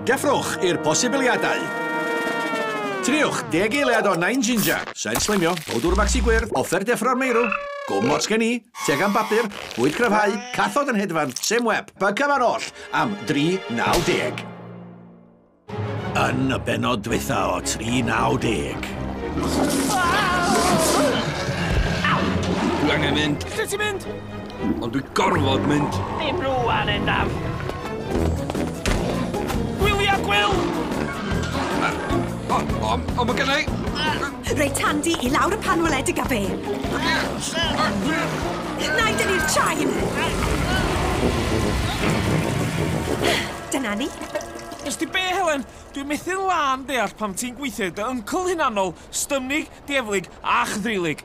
Deffrwch i'r posibiliadau. Triwch 10 eiliad o 9 ginger, sen slimio, powdwr maxi gwyrdd, offer deffro'r meirw, gwm ots gen i, tegan bapur, bwyd cryfhau, cathod yn hedfan, semweb, y cyfan oll am 3.90. Yn y bennod dwytha o 3.90. Dwi angen mynd. Lle ti'n mynd? Ond dwi gorfod mynd. Dim rwan, Endaf. Gwylia, Gwyl! O, mae gennai... Reit handi i lawr y pan weledig â fe. Na i dynnu'r chain. Dyna ni. Ys di be, Helen? Dwi'n methu'n lân deall pam ti'n gweithio dy uncle hunanol, styfnig, dieflig a chythreulig.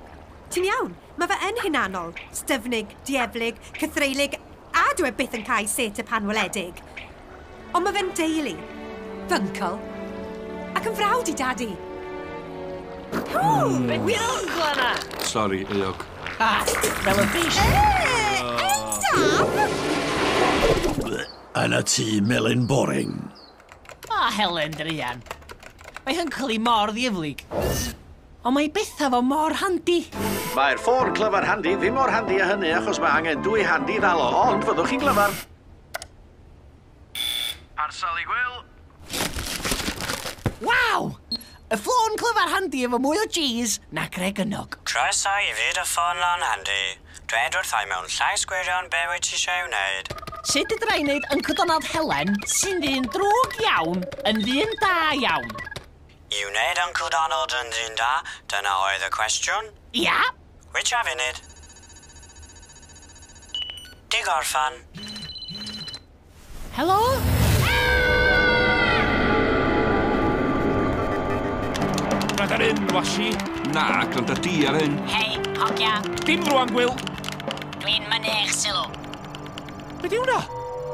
Ti'n iawn, mae fe yn hunanol, styfnig, dieflig, cythreulig, a dwi e byth yn cael set y pan weledig. Ond mae fe'n deulu, fy uncle, ac yn frawd i dadi. Be di'r ongla na? Sori, euog. Ah, fel y fish. Endaf! Yn y tŷ melyn boring. O, Helen druan. Mae uncle i mor ddieflig. Ond mae betha fo mor handi. Mae'r ffôn clyfar handi ddim mor handi â hynny achos mae angen dwy handi ddal o, ond fyddwch chi'n glyfar. Parsel i Gwyl. Waw! Y ffôn clyfar handi efo mwy o G's na Gregynog. Croeso i fyd y ffôn lon handi. Dwed wrthai mewn llais gwirion be wyt ti eisiau wneud. Sut ydra i wneud Uncle Donald Helen, sy'n ddyn drwg iawn, yn ddyn da iawn? I wneud Uncle Donald yn ddyn da, dyna oedd y cwestiwn. Ia. Which a funud? Di gorffan. Helo? Rhaid ar un, washi. Na, gwranda di ar hyn. Hei, hogia. Dim rwan, Gwyl. Dwi'n mynnu eich sylw. Be di hwnna?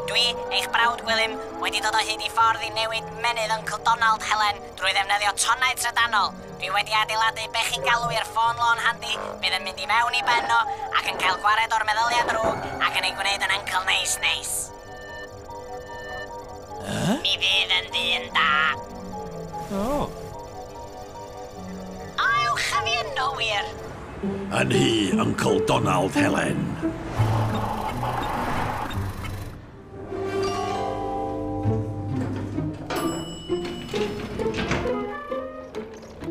Dwi, eich brawd Gwilym, wedi dod o hyd i ffordd i newid menydd Uncle Donald Helen drwy ddefnyddio tonnau trydanol. Dwi wedi adeiladu be chi'n galw i'r ffôn lôn handi, bydd yn mynd i mewn i ben o ac yn cael gwared o'r meddyliau drwg ac yn ei gwneud yn uncle neis neis. Mi fydd yn ddyn da. O. O, ewch a fi yno, wir. Yn hi, Uncle Donald Helen.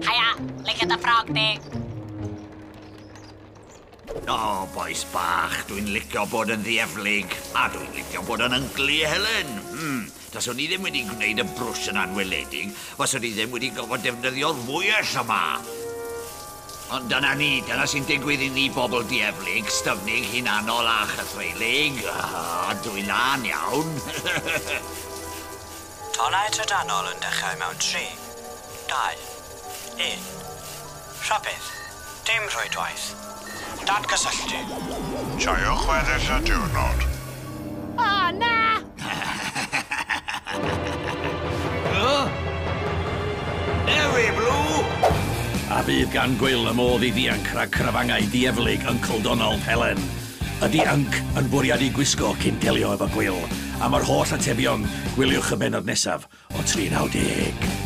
Haia, licio dy ffrog di. O, bois bach, dwi'n licio bod yn ddieflig, a dwi'n licio bod yn uncle i Helen. Taswn i ddim wedi gwneud y brwsh yn anweledig, faswn i ddim wedi gofod defnyddio'r fwyell yma. Ond dyna ni, dyna sy'n digwydd i ni bobl dieflig, styfnig, hunanol a chythreulig. Dwi'n lân iawn. Tonnau trydanol yn dechrau mewn 3, 2, 1. Rhybudd. Dim rhwydwaith. Datgysylltu. Joiwch weddill y diwrnod. O, na! Ewi, Blue! A bydd gan Gwyl y modd i ddianc rhag crafangau dieflig Uncle Donald Helen. Ydy Unc yn bwriadu gwisgo cyn delio efo Gwyl. Am yr holl atebion, gwyliwch y bennod nesaf o 3.90.